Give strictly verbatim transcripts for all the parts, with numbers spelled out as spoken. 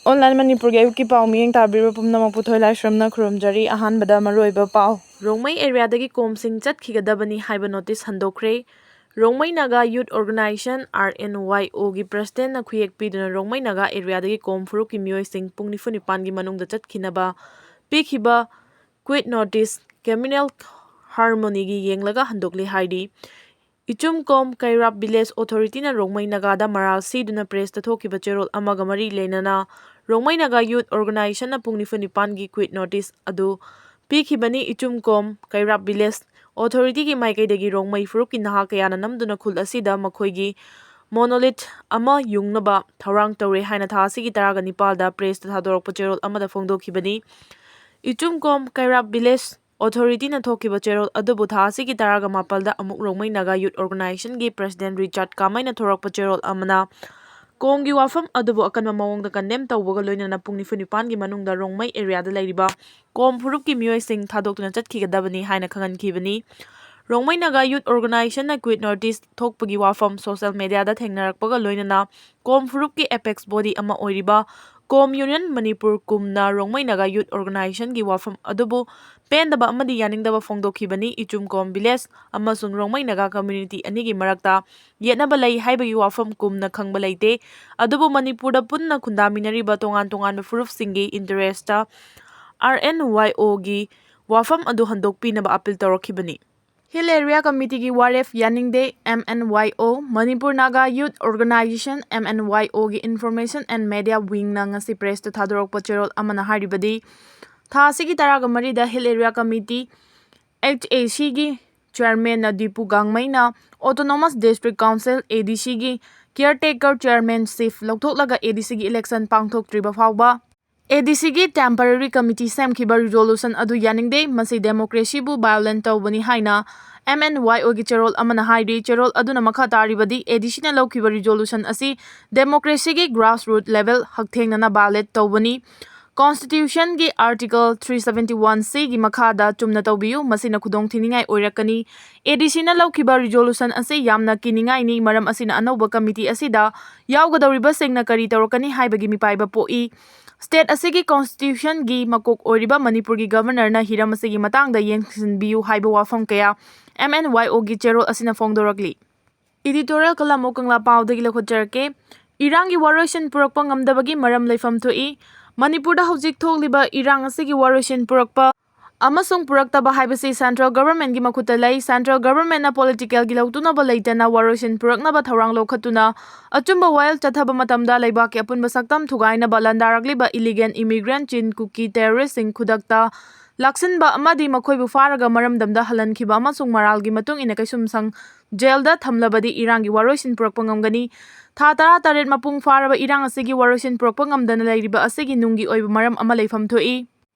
Online ꯃꯅꯤꯄꯨꯔꯒꯤ ꯑꯌꯨꯛꯀꯤ ꯄꯥꯎ ꯃꯤꯠꯌꯦꯡ ꯇꯥꯕꯤꯔꯤꯕ ꯄꯨꯝꯅꯃꯛꯄꯨ ꯊꯣꯏꯂꯥꯏꯁ꯭ꯔꯝꯅ ꯈꯨꯔꯨꯝꯖꯔꯤ꯫ ꯑꯍꯥꯟꯕꯗ ꯃꯔꯨꯑꯣꯏꯕ ꯄꯥꯎ꯫ ꯔꯣꯡꯃꯩ ꯑꯦꯔꯤꯌꯥꯗꯒꯤ ꯀꯣꯝꯁꯤꯡ ꯆꯠꯈꯤꯒꯗꯕꯅꯤ ꯍꯥꯏꯕ ꯅꯣꯇꯤꯁ ꯍꯟꯗꯣꯛꯈ꯭ꯔꯦ꯫ ꯔꯣꯡꯃꯩ ꯅꯥꯒꯥ ꯌꯨꯠ ꯑꯣꯔꯒꯅꯥꯏꯖꯦꯁꯟ, RNYO, ꯒꯤ ꯄ꯭ꯔꯦꯁꯤꯗꯦꯟꯠꯅ ꯈꯨꯌꯦꯛ ꯄꯤꯗꯨꯅ ꯔꯣꯡꯃꯩ ꯅꯥꯒꯥ ꯑꯦꯔꯤꯌꯥꯗꯒꯤ ꯀꯣꯝ ꯐꯨꯔꯨꯞꯀꯤ ꯃꯤꯑꯣꯏꯁꯤꯡ ꯄꯨꯡ ꯅꯤꯐꯨ ꯅꯤꯄꯥꯟꯒꯤ ꯃꯅꯨꯡꯗ ꯆꯠꯈꯤꯅꯕ ꯄꯤꯈꯤꯕ ꯀ꯭ꯋꯤꯠ ꯅꯣꯇꯤꯁ ꯀꯝꯃ꯭ꯌꯨꯅꯦꯜ ꯍꯥꯔꯃꯣꯅꯤꯒꯤ ꯌꯦꯡꯂꯒ ꯍꯟꯗꯣꯛꯂꯦ ꯍꯥꯏꯔꯤ꯫ ꯏꯆꯨꯝꯀꯣꯝ ꯀꯩꯔꯥꯞ ꯚꯤꯂꯦꯖ ꯑꯣꯊꯣꯔꯤꯇꯤꯅ ꯔꯣꯡꯃꯩ ꯅꯥꯒꯥꯗ ꯃꯔꯥꯜ ꯁꯤꯗꯨꯅ ꯄ꯭ꯔꯦꯁꯇ ꯊꯣꯛꯈꯤꯕ ꯆꯦꯔꯣꯜ ꯑꯃꯒ ꯃꯔꯤ ꯂꯩꯅꯅ ꯔꯣꯡꯃꯩ ꯅꯥꯒꯥ ꯌꯨꯠ ꯑꯣꯔꯒꯅꯥꯏꯖꯦꯁꯟꯅ ꯄꯨꯡ ꯅꯤꯐꯨ ꯅꯤꯄꯥꯟꯒꯤ ꯀ꯭ꯋꯤꯠ ꯅꯣꯇꯤꯁ ꯑꯗꯨ ꯄꯤꯈꯤꯕꯅꯤ꯫ ꯏꯆꯨꯝꯀꯣꯝ ꯀꯩꯔꯥꯞ ꯚꯤꯂꯦꯖ ꯑꯣꯊꯣꯔꯤꯇꯤꯒꯤ ꯃꯥꯏꯀꯩꯗꯒꯤ ꯔꯣꯡꯃꯩ ꯐꯨꯔꯨꯞꯀꯤ ꯅꯍꯥ ꯀꯌꯥꯅ ꯅꯝꯗꯨꯅ ꯈꯨꯜ ꯑꯁꯤꯗ ꯃꯈꯣꯏꯒꯤ ꯃꯣꯅꯣꯂꯤꯊ ꯑꯃ ꯌꯨꯡꯅꯕ ꯊꯧꯔꯥꯡ ꯇꯧꯔꯦ ꯍꯥꯏꯅ ꯊꯥ ꯑꯁꯤꯒꯤ ꯇꯔꯥꯒ ꯅꯤꯄꯥꯜꯗ ꯄ꯭ꯔꯦꯁꯇ ꯊꯥꯗꯣꯔꯛꯄ ꯆꯦꯔꯣꯜ ꯑꯃꯗ ꯐꯣꯡꯗꯣꯛꯈꯤꯕꯅꯤ꯫ ꯏꯆꯨꯝꯀꯣꯝ ꯀꯩꯔꯥꯞ ꯚꯤꯂꯦꯖ ꯑꯣꯊꯣꯔꯤꯇꯤꯅ ꯊꯣꯛꯈꯤꯕ ꯆꯦꯔꯣꯜ ꯑꯗꯨꯕꯨ ꯊꯥ ꯑꯁꯤꯒꯤ ꯇꯔꯥꯒ ꯃꯥꯄꯜꯗ ꯑꯃꯨꯛ ꯔꯣꯡꯃꯩ ꯅꯥꯒꯥ ꯌꯨꯠ ꯑꯣꯔꯒꯅꯥꯏꯖꯦꯁꯟꯒꯤ ꯄ꯭ꯔꯦꯁꯤꯗꯦꯟꯠ ꯔꯤꯆꯥꯔꯗ ꯀꯥꯃꯩꯅ ꯊꯣꯔꯛꯄ ꯆꯦꯔꯣꯜ ꯑꯃꯅ ꯀꯣꯝꯒꯤ ꯋꯥꯐꯝ ꯑꯗꯨꯕꯨ ꯑꯀꯟꯕ ꯃꯑꯣꯡꯗ ꯀꯟꯗꯦꯝ ꯇꯧꯕꯒ ꯂꯣꯏꯅꯅ ꯄꯨꯡ ꯅꯤꯐꯨ ꯅꯤꯄꯥꯟꯒꯤ ꯃꯅꯨꯡꯗ ꯔꯣꯡꯃꯩ ꯑꯦꯔꯤꯌꯥꯗ ꯂꯩꯔꯤꯕ ꯀꯣꯝ ꯐꯨꯔꯨꯞꯀꯤ ꯃꯤꯑꯣꯏꯁꯤꯡ ꯊꯥꯗꯣꯛꯇꯨꯅ ꯆꯠꯈꯤꯒꯗꯕꯅꯤ ꯍꯥꯏꯅ ꯈꯪꯍꯟꯈꯤꯕꯅꯤ꯫ ꯔꯣꯡꯃꯩ ꯅꯥꯒꯥ ꯌꯨꯠ ꯑꯣꯔꯒꯅꯥꯏꯖꯦꯁꯟꯅ ꯀ꯭ꯋꯤꯠ ꯅꯣꯇꯤꯁ ꯊꯣꯛꯄꯒꯤ ꯋꯥꯐꯝ ꯁꯣꯁꯤꯌꯦꯜ ꯃꯦꯗꯤꯌꯥꯗ ꯊꯦꯡꯅꯔꯛꯄꯒ ꯂꯣꯏꯅꯅ ꯀꯣꯝ ꯐꯨꯔꯨꯞꯀꯤ ꯑꯦꯄꯦꯛꯁ ꯕꯣꯗꯤ ꯑꯃ ꯑꯣꯏꯔꯤꯕ ꯀꯣꯝ ꯌꯨꯅꯤꯌꯟ ꯃꯅꯤꯄꯨꯔ, ꯀꯨꯝꯅ ꯔꯣꯡꯃꯩ ꯅꯥꯒꯥ ꯌꯨꯠ ꯑꯣꯔꯒꯅꯥꯏꯖꯦꯁꯟꯒꯤ ꯋꯥꯐꯝ ꯑꯗꯨꯕꯨ ꯄꯦꯟꯗꯕ ꯑꯃꯗꯤ ꯌꯥꯅꯤꯡꯗꯕ ꯐꯣꯡꯗꯣꯛꯈꯤꯕꯅꯤ꯫ ꯏꯆꯨꯝꯀꯣꯝ ꯚꯤꯂꯦꯖ ꯑꯃꯁꯨꯡ ꯔꯣꯡꯃꯩ ꯅꯥꯒꯥ ꯀꯝꯃ꯭ꯌꯨꯅꯤꯇꯤ ꯑꯅꯤꯒꯤ ꯃꯔꯛꯇ ꯌꯦꯠꯅꯕ ꯂꯩ ꯍꯥꯏꯕꯒꯤ ꯋꯥꯐꯝ ꯀꯨꯝꯅ ꯈꯪꯕ ꯂꯩꯇꯦ꯫ ꯑꯗꯨꯕꯨ ꯃꯅꯤꯄꯨꯔꯗ ꯄꯨꯟꯅ ꯈꯨꯟꯗꯥꯃꯤꯟꯅꯔꯤꯕ ꯇꯣꯉꯥꯟ ꯇꯣꯉꯥꯟꯕ ꯐꯨꯔꯨꯞꯁꯤꯡꯒꯤ ꯏꯟꯇꯔꯦꯁꯇ RNYO ꯒꯤ ꯋꯥꯐꯝ ꯑꯗꯨ ꯍꯟꯗꯣꯛꯄꯤꯅꯕ ꯑꯄꯤꯜ ꯇꯧꯔꯛꯈꯤꯕꯅꯤ꯫ ꯍꯤꯜ ꯑꯦꯔꯤꯌꯥ ꯀꯃꯤꯇꯤꯒꯤ ꯋꯥꯔꯦꯞ ꯌꯥꯅꯤꯡꯗꯦ꯫ MNYO, ꯃꯅꯤꯄꯨꯔ ꯅꯥꯒꯥ ꯌꯨꯠ ꯑꯣꯔꯒꯅꯥꯏꯖꯦꯁꯟ, MNYO ꯒꯤ ꯏꯟꯐꯣꯔꯃꯦꯁꯟ ꯑꯦꯟ ꯃꯦꯗꯤꯌꯥ ꯋꯤꯡꯅ ꯉꯁꯤ ꯄ꯭ꯔꯦꯁꯇ ꯊꯥꯗꯣꯔꯛꯄ ꯆꯦꯔꯣꯜ ꯑꯃꯅ ꯍꯥꯏꯔꯤꯕꯗꯤ, ꯊꯥ ꯑꯁꯤꯒꯤ ꯇꯔꯥꯒ ꯃꯔꯤꯗ ꯍꯤꯜ ꯑꯦꯔꯤꯌꯥ ꯀꯃꯤꯇꯤ, HAC ꯒꯤ ꯆꯤꯌꯔꯃꯦꯟꯅ ꯗꯤꯄꯨ ꯒꯥꯡꯃꯩꯅ ꯑꯣꯇꯣꯅꯣꯃꯁ ꯗꯤꯁꯇ꯭ꯔꯤꯛ ꯀꯥꯎꯟꯁꯤꯜ, ADC ꯒꯤ ꯀꯤꯌꯔꯇꯦꯀꯔ ꯆꯤꯌꯔꯃꯦꯟꯁꯤꯞ ꯂꯧꯊꯣꯛꯂꯒ ADC ꯒꯤ ꯏꯂꯦꯛꯁꯟ ꯄꯥꯡꯊꯣꯛꯇ꯭ꯔꯤꯕ ꯐꯥꯎꯕ ADC ꯒꯤ ꯇꯦꯝꯄꯔꯔꯤ ꯀꯃꯤꯇꯤ ꯁꯦꯝꯈꯤꯕ ꯔꯤꯖꯣꯂꯨꯁꯟ ꯑꯗꯨ ꯌꯥꯅꯤꯡꯗꯦ, ꯃꯁꯤ ꯗꯦꯃꯣꯀ꯭ꯔꯦꯁꯤꯕꯨ ꯚꯥꯏꯑꯣꯂꯦꯠ ꯇꯧꯕꯅꯤ ꯍꯥꯏꯅ MNYO ꯒꯤ ꯆꯦꯔꯣꯜ ꯑꯃꯅ ꯍꯥꯏꯔꯤ꯫ ꯆꯦꯔꯣꯜ ꯑꯗꯨꯅ ꯃꯈꯥ ꯇꯥꯔꯤꯕꯗꯤ, ADC ꯅ ꯂꯧꯈꯤꯕ ꯔꯤꯖꯣꯂꯨꯁꯟ ꯑꯁꯤ ꯗꯦꯃꯣꯀ꯭ꯔꯦꯁꯤꯒꯤ ꯒ꯭ꯔꯥꯁꯔꯨꯠ ꯂꯦꯚꯦꯜ ꯍꯛꯊꯦꯡꯅꯅ ꯚꯥꯏꯑꯣꯂꯦꯠ ꯇꯧꯕꯅꯤ꯫ Constitution ꯒꯤ Article three seventy one C ꯒꯤ ꯃꯈꯥꯗ ꯆꯨꯝꯅ ꯇꯧꯕꯤꯌꯨ, ꯃꯁꯤꯅ ꯈꯨꯗꯣꯡ ꯊꯤꯅꯤꯡꯉꯥꯏ ꯑꯣꯏꯔꯛꯀꯅꯤ꯫ A D C ꯅ ꯂꯧꯈꯤꯕ resolution ꯑꯁꯤ ꯌꯥꯝꯅ ꯀꯤꯅꯤꯡꯉꯥꯏꯅꯤ, ꯃꯔꯝ ꯑꯁꯤꯅ ꯑꯅꯧꯕ committee ꯑꯁꯤꯗ ꯌꯥꯎꯒꯗꯧꯔꯤꯕꯁꯤꯡꯅ ꯀꯔꯤ ꯇꯧꯔꯛꯀꯅꯤ ꯍꯥꯏꯕꯒꯤ ꯃꯤꯄꯥꯏꯕ ꯄꯣꯛꯏ꯫ State ꯑꯁꯤꯒꯤ constitution ꯒꯤ ꯃꯀꯣꯛ ꯑꯣꯏꯔꯤꯕ ꯃꯅꯤꯄꯨꯔꯒꯤ Governor ꯅ ꯍꯤꯔꯝ ꯑꯁꯤꯒꯤ ꯃꯇꯥꯡꯗ ꯌꯦꯡꯁꯤꯟꯕꯤꯌꯨ ꯍꯥꯏꯕ ꯋꯥꯐꯝ ꯀꯌꯥ M N Y O ꯒꯤ ꯆꯦꯔꯣꯜ ꯑꯁꯤꯅ ꯐꯣꯡꯗꯣꯔꯛꯂꯤ꯫ Editorial column ꯑꯣ ꯀꯪꯂꯥ ꯄꯥꯎꯗꯒꯤ ꯂꯧꯈꯠꯆꯔꯛꯀꯦ꯫ ꯏꯔꯥꯡꯒꯤ ꯋꯥꯔꯣꯏꯁꯤꯟ ꯄꯨꯔꯛꯄ ꯉꯝꯗꯕꯒꯤ ꯃꯔꯝ ꯂꯩꯐꯝ ꯊꯣꯛꯏ꯫ ꯃꯅꯤꯄꯨꯔꯗ ꯍꯧꯖꯤꯛ ꯊꯣꯛꯂꯤꯕ ꯏꯔꯥꯡ ꯑꯁꯤꯒꯤ ꯋꯥꯔꯣꯏꯁꯤꯟ ꯄꯨꯔꯛꯄ ꯑꯃꯁꯨꯡ ꯄꯨꯔꯛꯇꯕ ꯍꯥꯏꯕꯁꯤ central government ꯒꯤ ꯃꯈꯨꯠꯇ ꯂꯩ꯫ Central government ꯅ political ꯒꯤ ꯂꯧꯇꯨꯅꯕ ꯂꯩꯇꯅ ꯋꯥꯔꯣꯏꯁꯤꯟ ꯄꯨꯔꯛꯅꯕ ꯊꯧꯔꯥꯡ ꯂꯧꯈꯠꯇꯨꯅ ꯑꯆꯨꯝꯕ ꯋꯥꯌꯦꯜ ꯆꯠꯊꯕ ꯃꯇꯝꯗ ꯂꯩꯕꯥꯛꯀꯤ ꯑꯄꯨꯟꯕ ꯁꯛꯇꯝ ꯊꯨꯒꯥꯏꯅꯕ ꯂꯥꯟꯗꯥꯔꯛꯂꯤꯕ illegal immigrant ꯆꯤꯟ ꯀꯨꯀꯤ terrorist ꯁꯤꯡ ꯈꯨꯗꯛꯇ ꯂꯥꯛꯁꯤꯟꯕ ꯑꯃꯗꯤ ꯃꯈꯣꯏꯕꯨ ꯐꯥꯔꯒ ꯃꯔꯝꯗꯝꯗ ꯍꯜꯍꯟꯈꯤꯕ ꯑꯃꯁꯨꯡ ꯃꯔꯥꯜꯒꯤ ꯃꯇꯨꯡ ꯏꯟꯅ ꯀꯩꯁꯨꯝꯁꯪ ꯖꯦꯜꯗ ꯊꯝꯂꯕꯗꯤ ꯏꯔꯥꯡꯒꯤ ꯋꯥꯔꯣꯏꯁꯤꯟ ꯄꯨꯔꯛꯄ ꯉꯝꯒꯅꯤ꯫ ꯊꯥ ꯇꯔꯥꯇꯔꯦꯠ ꯃꯄꯨꯡ ꯐꯥꯔꯕ ꯏꯔꯥꯡ ꯑꯁꯤꯒꯤ ꯋꯥꯔꯣꯏꯁꯤꯟ ꯄꯨꯔꯛꯄ ꯉꯝꯗꯅ ꯂꯩꯔꯤꯕ ꯑꯁꯤꯒꯤ ꯅꯨꯡꯒꯤ ꯑꯣꯏꯕ ꯃꯔꯝ ꯑꯃ ꯂꯩꯐꯝ ꯊꯣꯛꯏ꯫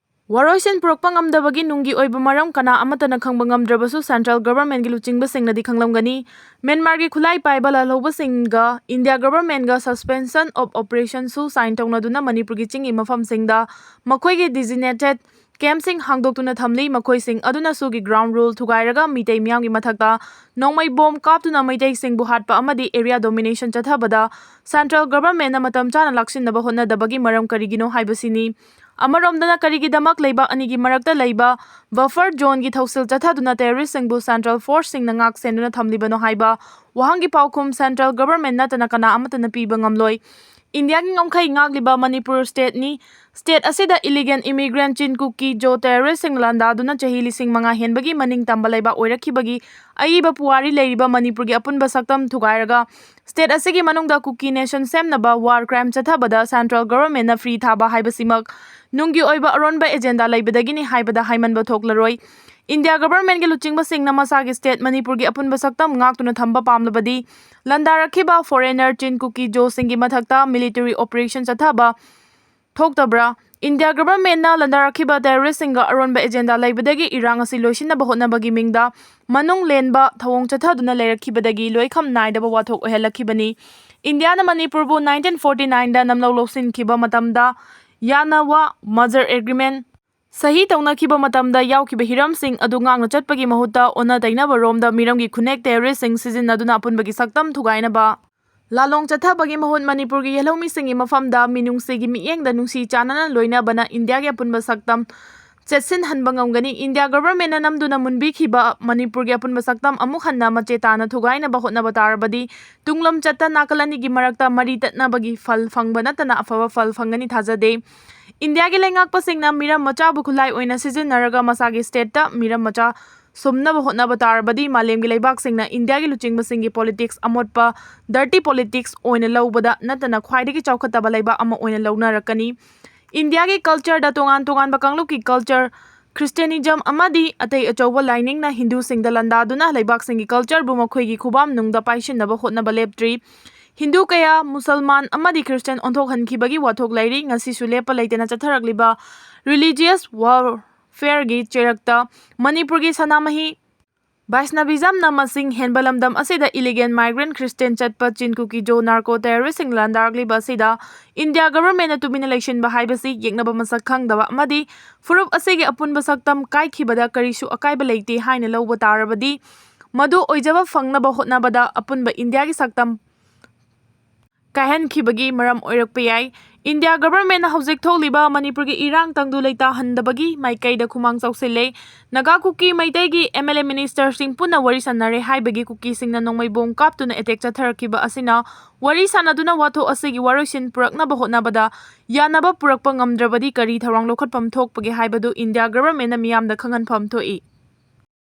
ꯋꯥꯔꯣꯏꯁꯤꯟ ꯄꯨꯔꯛꯄ ꯉꯝꯗꯕꯒꯤ ꯅꯨꯡꯒꯤ ꯑꯣꯏꯕ ꯃꯔꯝ ꯀꯅꯥ ꯑꯃꯠꯇꯅ ꯈꯪꯕ ꯉꯝꯗ꯭ꯔꯕꯁꯨ central government ꯒꯤ ꯂꯨꯆꯤꯡꯕꯁꯤꯡꯅꯗꯤ ꯈꯪꯂꯝꯒꯅꯤ꯫ ꯃ꯭ꯌꯥꯟꯃꯥꯔꯒꯤ ꯈꯨꯠꯂꯥꯏ ꯄꯥꯏꯕ ꯂꯥꯜꯍꯧꯕꯁꯤꯡꯒ India government ꯒ suspension of operation ꯁꯨ sign ꯇꯧꯅꯗꯨꯅ ꯃꯅꯤꯄꯨꯔꯒꯤ ꯆꯤꯡꯒꯤ ꯃꯐꯝꯁꯤꯡꯗ ꯃꯈꯣꯏꯒꯤ designated camp ꯁꯤꯡ ꯍꯥꯡꯗꯣꯛꯇꯨꯅ ꯊꯝꯂꯤ꯫ ꯃꯈꯣꯏꯁꯤꯡ ꯑꯗꯨꯅ ꯁꯨꯒꯤ ground rule ꯊꯨꯒꯥꯏꯔꯒ ꯃꯤꯇꯩ ꯃꯤꯌꯥꯝꯒꯤ ꯃꯊꯛꯇ ꯅꯣꯡꯃꯩ ꯕꯣꯝ ꯀꯥꯞꯇꯨꯅ ꯃꯩꯇꯩꯁꯤꯡꯕꯨ ꯍꯥꯠꯄ ꯑꯃꯗꯤ area domination ꯆꯠꯊꯕꯗ central government ꯅ ꯃꯇꯝ ꯆꯥꯅ ꯂꯥꯛꯁꯤꯟꯅꯕ ꯍꯣꯠꯅꯗꯕꯒꯤ ꯃꯔꯝ ꯀꯔꯤꯒꯤꯅꯣ ꯍꯥꯏꯕꯁꯤꯅꯤ꯫ ꯑꯃꯔꯣꯝꯗꯅ ꯀꯔꯤꯒꯤꯗꯃꯛ ꯂꯩꯕꯥꯛ ꯑꯅꯤꯒꯤ ꯃꯔꯛꯇ ꯂꯩꯕ buffer zone ꯒꯤ ꯊꯧꯁꯤꯜ ꯆꯠꯊꯗꯨꯅ terrorist ꯁꯤꯡꯕꯨ central force ꯁꯤꯡꯅ ꯉꯥꯛ ꯁꯦꯟꯗꯨꯅ ꯊꯝꯂꯤꯕꯅꯣ ꯍꯥꯏꯕ ꯋꯥꯍꯪꯒꯤ ꯄꯥꯎꯈꯨꯝ central government ꯅꯠꯇꯅ ꯀꯅꯥ ꯑꯃꯠꯇꯅ ꯄꯤꯕ ꯉꯝꯂꯣꯏ꯫ ꯏꯟꯗꯤꯌꯥꯒꯤ ꯉꯝꯈꯩ ꯉꯥꯛꯂꯤꯕ ꯃꯅꯤꯄꯨꯔ state ꯅꯤ꯫ State ꯑꯁꯤꯗ illegal immigrant ꯆꯤꯟ ꯀꯨꯀꯤ ꯖꯣ terrorist ꯁꯤꯡ ꯂꯥꯟꯗꯥꯗꯨꯅ ꯆꯍꯤ ꯂꯤꯁꯤꯡ ꯃꯉꯥ ꯍꯦꯟꯕꯒꯤ ꯃꯅꯤꯡ ꯇꯝꯕ ꯂꯩꯕꯥꯛ ꯑꯣꯏꯔꯛꯈꯤꯕꯒꯤ ꯑꯏꯕ ꯄꯨꯋꯥꯔꯤ ꯂꯩꯔꯤꯕ ꯃꯅꯤꯄꯨꯔꯒꯤ ꯑꯄꯨꯟꯕ ꯁꯛꯇꯝ ꯊꯨꯒꯥꯏꯔꯒ state ꯑꯁꯤꯒꯤ ꯃꯅꯨꯡꯗ ꯀꯨꯀꯤ nation ꯁꯦꯝꯅꯕ war crime ꯆꯠꯊꯕꯗ central government ꯅ free ꯊꯥꯕ ꯍꯥꯏꯕꯁꯤꯃꯛ ꯅꯨꯡꯒꯤ ꯑꯣꯏꯕ ꯑꯔꯣꯟꯕ agenda ꯂꯩꯕꯗꯒꯤꯅꯤ ꯍꯥꯏꯕꯗ ꯍꯥꯏꯃꯟꯕ ꯊꯣꯛꯂꯔꯣꯏ꯫ ꯏꯟꯗꯤꯌꯥ government ꯀꯤ ꯂꯨꯆꯤꯡꯕꯁꯤꯡꯅ ꯃꯁꯥꯒꯤ state ꯃꯅꯤꯄꯨꯔꯒꯤ ꯑꯄꯨꯟꯕ ꯁꯛꯇꯝ ꯉꯥꯛꯇꯨꯅ ꯊꯝꯕ ꯄꯥꯝꯂꯕꯗꯤ ꯂꯥꯟꯗꯥꯔꯛꯈꯤꯕ foreigner ꯆꯤꯟ ꯀꯨꯀꯤ ꯖꯣꯁꯤꯡꯒꯤ ꯃꯊꯛꯇ military operation ꯆꯠꯊꯕ ꯊꯣꯛꯇꯕ꯭ꯔꯥ? ꯏꯟꯗꯤꯌꯥ government ꯅ ꯂꯥꯟꯗꯥꯔꯛꯈꯤꯕ terrorist ꯁꯤꯡꯒ ꯑꯔꯣꯟꯕ agenda ꯂꯩꯕꯗꯒꯤ ꯏꯔꯥꯡ ꯑꯁꯤ ꯂꯣꯏꯁꯤꯟꯅꯕ ꯍꯣꯠꯅꯕꯒꯤ ꯃꯤꯡꯗ ꯃꯅꯨꯡ ꯂꯦꯟꯕ ꯊꯧꯑꯣꯡ ꯆꯠꯊꯗꯨꯅ ꯂꯩꯔꯛꯈꯤꯕꯗꯒꯤ ꯂꯣꯏꯈꯝ ꯅꯥꯏꯗꯕ ꯋꯥꯊꯣꯛ ꯑꯣꯏꯍꯜꯂꯛꯈꯤꯕꯅꯤ꯫ ꯏꯟꯗꯤꯌꯥꯅ ꯃꯅꯤꯄꯨꯔꯕꯨ nineteen forty nine ꯗ ꯅꯝꯂꯧ ꯂꯧꯁꯤꯟꯈꯤꯕ ꯃꯇꯝꯗ ꯌꯥꯅꯋꯥ merger agreement ꯁꯍꯤ ꯇꯧꯅꯈꯤꯕ ꯃꯇꯝꯗ ꯌꯥꯎꯈꯤꯕ ꯍꯤꯔꯝꯁꯤꯡ ꯑꯗꯨ ꯉꯥꯛꯅ ꯆꯠꯄꯒꯤ ꯃꯍꯨꯠꯇ ꯑꯣꯟꯅ ꯇꯩꯅꯕ ꯔꯣꯝꯗ ꯃꯤꯔꯝꯒꯤ ꯈꯨꯟꯅꯦꯛ terroristꯁꯤꯡ ꯁꯤꯖꯤꯟꯅꯗꯨꯅ ꯑꯄꯨꯟꯕꯒꯤ ꯁꯛꯇꯝ ꯊꯨꯒꯥꯏꯅꯕ ꯂꯥꯂꯣꯡ ꯆꯠꯊꯕꯒꯤ ꯃꯍꯨꯠ ꯃꯅꯤꯄꯨꯔꯒꯤ ꯌꯦꯜꯍꯧꯃꯤꯁꯤꯡꯒꯤ ꯃꯐꯝꯗ ꯃꯤꯅꯨꯡꯁꯤꯒꯤ ꯃꯤꯠꯌꯦꯡꯗ ꯅꯨꯡꯁꯤ ꯆꯥꯟꯅꯅ ꯂꯣꯏꯅꯕꯅ ꯏꯟꯗꯤꯌꯥꯒꯤ ꯑꯄꯨꯟꯕ ꯁꯛꯇꯝ ꯆꯦꯠꯁꯤꯟꯍꯟꯕ ꯉꯝꯒꯅꯤ꯫ ꯏꯟꯗꯤꯌꯥ governmentꯅ ꯅꯝꯗꯨꯅ ꯃꯨꯟꯕꯤꯈꯤꯕ ꯃꯅꯤꯄꯨꯔꯒꯤ ꯑꯄꯨꯟꯕ ꯁꯛꯇꯝ ꯑꯃꯨꯛ ꯍꯟꯅ ꯃꯆꯦ ꯇꯥꯅ ꯊꯨꯒꯥꯏꯅꯕ ꯍꯣꯠꯅꯕ ꯇꯥꯔꯕꯗꯤ ꯇꯨꯡꯂꯝꯆꯠꯇ ꯅꯥꯀꯜ ꯑꯅꯤꯒꯤ ꯃꯔꯛꯇ ꯃꯔꯤ ꯇꯠꯅꯕꯒꯤ ꯐꯜ ꯐꯪꯕ ꯅꯠꯇꯅ ꯑꯐꯕ ꯐꯜ ꯐꯪꯒꯅꯤ ꯊꯥꯖꯗꯦ꯫ ꯏꯟꯗꯤꯌꯥꯒꯤ ꯂꯩꯉꯥꯛꯄꯁꯤꯡꯅ ꯃꯤꯔꯝ ꯃꯆꯥꯕꯨ ꯈꯨꯠꯂꯥꯏ ꯑꯣꯏꯅ ꯁꯤꯖꯤꯟꯅꯔꯒ ꯃꯁꯥꯒꯤ stateꯇ ꯃꯤꯔꯝ ꯃꯆꯥ ꯁꯨꯝꯅꯕ ꯍꯣꯠꯅꯕ ꯇꯥꯔꯕꯗꯤ ꯃꯥꯂꯦꯝꯒꯤ ꯂꯩꯕꯥꯛꯁꯤꯡꯅ ꯏꯟꯗꯤꯌꯥꯒꯤ ꯂꯨꯆꯤꯡꯕꯁꯤꯡꯒꯤ politics ꯑꯃꯣꯠꯄ dirty politics ꯑꯣꯏꯅ ꯂꯧꯕꯗ ꯅꯠꯇꯅ ꯈ꯭ꯋꯥꯏꯗꯒꯤ ꯆꯥꯎꯈꯠꯇꯕ ꯂꯩꯕꯥꯛ ꯑꯃ ꯑꯣꯏꯅ ꯂꯧꯅꯔꯛꯀꯅꯤ꯫ ꯏꯟꯗꯤꯌꯥꯒꯤ cultureꯗ ꯇꯣꯉꯥꯟ ꯇꯣꯉꯥꯟꯕ ꯀꯥꯡꯂꯨꯞꯀꯤ culture, Christianism ꯑꯃꯗꯤ ꯑꯇꯩ ꯑꯆꯧꯕ ꯂꯥꯏꯅꯤꯡꯅ ꯍꯤꯟꯗꯨꯁꯤꯡꯗ ꯂꯥꯟꯗꯥꯗꯨꯅ ꯂꯩꯕꯥꯛꯁꯤꯡꯒꯤ cultureꯕꯨ ꯃꯈꯣꯏꯒꯤ ꯈꯨꯕꯥꯝꯅꯨꯡꯗ ꯄꯥꯏꯁꯤꯟꯅꯕ ꯍꯣꯠꯅꯕ ꯂꯦꯞꯇ꯭ꯔꯤ꯫ ꯍꯤꯟꯗꯨ ꯀꯌꯥ ꯃꯨꯁꯜꯃꯥꯟ ꯑꯃꯗꯤ Christian ꯑꯣꯟꯊꯣꯛꯍꯟꯈꯤꯕꯒꯤ ꯋꯥꯊꯣꯛ ꯂꯩꯔꯤ꯫ ꯉꯁꯤꯁꯨ ꯂꯦꯞꯄ ꯂꯩꯇꯅ ꯆꯠꯊꯔꯛꯂꯤꯕ religious warfareꯒꯤ ꯆꯩꯔꯛꯇ ꯃꯅꯤꯄꯨꯔꯒꯤ ꯁꯅꯥꯃꯍꯤ Vaishnavismꯅ ꯃꯁꯤꯡ ꯍꯦꯟꯕ ꯂꯝꯗꯝ ꯑꯁꯤꯗ illegal migrant Christian ꯆꯠꯄ ꯆꯤꯟ ꯀꯨꯀꯤ ꯖꯣ narco terroristꯁꯤꯡ ꯂꯥꯟꯗꯥꯔꯛꯂꯤꯕ ꯑꯁꯤꯗ ꯏꯟꯗꯤꯌꯥ governmentꯅ ꯇꯨꯃꯤꯟꯅ ꯂꯩꯁꯤꯟꯕ ꯍꯥꯏꯕꯁꯤ ꯌꯦꯛꯅꯕ ꯃꯁꯛ ꯈꯪꯗꯕ ꯑꯃꯗꯤ ꯐꯨꯔꯨꯞ ꯑꯁꯤꯒꯤ ꯑꯄꯨꯟꯕ ꯁꯛꯇꯝ ꯀꯥꯏꯈꯤꯕꯗ ꯀꯔꯤꯁꯨ ꯑꯀꯥꯏꯕ ꯂꯩꯇꯦ ꯍꯥꯏꯅ ꯂꯧꯕ ꯇꯥꯔꯕꯗꯤ ꯃꯗꯨ ꯑꯣꯏꯖꯕ ꯐꯪꯅꯕ ꯍꯣꯠꯅꯕꯗ ꯑꯄꯨꯟꯕ ꯏꯟꯗꯤꯌꯥꯒꯤ ꯁꯛꯇꯝ ꯀꯥꯏꯍꯟꯈꯤꯕꯒꯤ ꯃꯔꯝ ꯑꯣꯏꯔꯛꯄ ꯌꯥꯏ꯫ ꯏꯟꯗꯤꯌꯥ governmentꯅ ꯍꯧꯖꯤꯛ ꯊꯣꯛꯂꯤꯕ ꯃꯅꯤꯄꯨꯔꯒꯤ ꯏꯔꯥꯡ ꯇꯪꯗꯨ ꯂꯩꯇꯥꯍꯟꯗꯕꯒꯤ ꯃꯥꯏꯀꯩꯗ ꯈꯨꯃꯥꯡ ꯆꯥꯎꯁꯤꯜꯂꯦ꯫ ꯅꯥꯒꯥ ꯀꯨꯀꯤ ꯃꯩꯇꯩꯒꯤ MLA ministerꯁꯤꯡ ꯄꯨꯟꯅ ꯋꯥꯔꯤ ꯁꯥꯟꯅꯔꯦ ꯍꯥꯏꯕꯒꯤ ꯀꯨꯀꯤꯁꯤꯡꯅ ꯅꯣꯡꯃꯩ ꯕꯣꯝ ꯀꯥꯞꯇꯨꯅ attack ꯆꯠꯊꯔꯛꯈꯤꯕ ꯑꯁꯤꯅ ꯋꯥꯔꯤ ꯁꯥꯟꯅꯗꯨꯅ ꯋꯥꯊꯣꯛ ꯑꯁꯤꯒꯤ ꯋꯥꯔꯣꯏꯁꯤꯟ ꯄꯨꯔꯛꯅꯕ ꯍꯣꯠꯅꯕꯗ ꯌꯥꯅꯕ ꯄꯨꯔꯛꯄ ꯉꯝꯗ꯭ꯔꯕꯗꯤ ꯀꯔꯤ ꯊꯧꯔꯥꯡ ꯂꯧꯈꯠꯐꯝ ꯊꯣꯛꯄꯒꯦ ꯍꯥꯏꯕꯗꯨ ꯏꯟꯗꯤꯌꯥ governmentꯅ ꯃꯤꯌꯥꯝꯗ ꯈꯪꯍꯟꯐꯝ ꯊꯣꯛꯏ꯫